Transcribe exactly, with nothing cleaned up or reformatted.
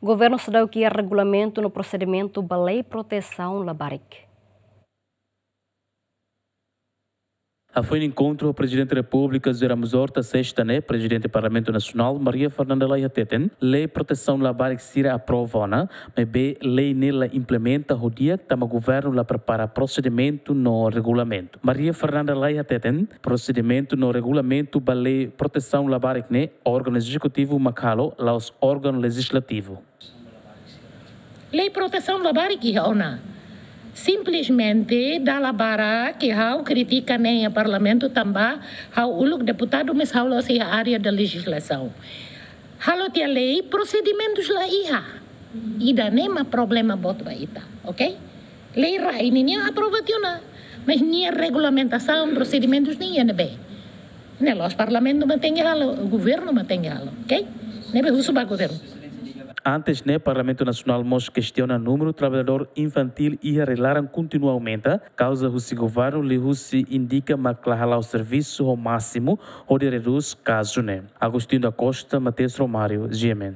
Governu seidauk iha regulamentu no prosedimentu ba lei protesaun labarik. Hafoin enkontru ho Prezidente Repúblika José Ramos Horta sesta ne'e, Prezidente Parlamentu Nasionál Maria Fernanda Lay hateten, lei protesaun labarik sira aprova ona, maibé lei ne'e la implementa ho di'ak tanba governu la prepara prosedimentu no regulamentu. Maria Fernanda Lay hateten, prosedimentu no regulamentu ba lei protesaun labarik ne'e órgaun ezekutivu mak halo, la'ós órgaun lejizlativu. Lei protesaun labarik iha ona. Simplesmente dala barak ha'u kritika ne'e iha Parlamentu tanba ha'u uluk deputadu, mas ha'u la'ós iha área da lejislasaun. Halo tiha lei, prosedimentus la iha. Ida-ne'e mak problema boot ba ita, ok? Lei rai ninian aprova tiha ona, mas nia regulamentasaun, prosedimentus ne'e iha ne'ebé? Ne'e la'ós Parlamentu mak tenke halo, governu mak tenke halo, ok? Ne'ebé husu ba governu. Antes ne'e, Parlamentu Nasionál mós kestiona númeru traballadór infantíl iha rai-laran kontinua aumenta, kauza husi governu liuhusi indika mak la hala'o servisu ho másimu hodi redús kazu ne'e. Agostinho da Costa, Mateus Romário, G M N.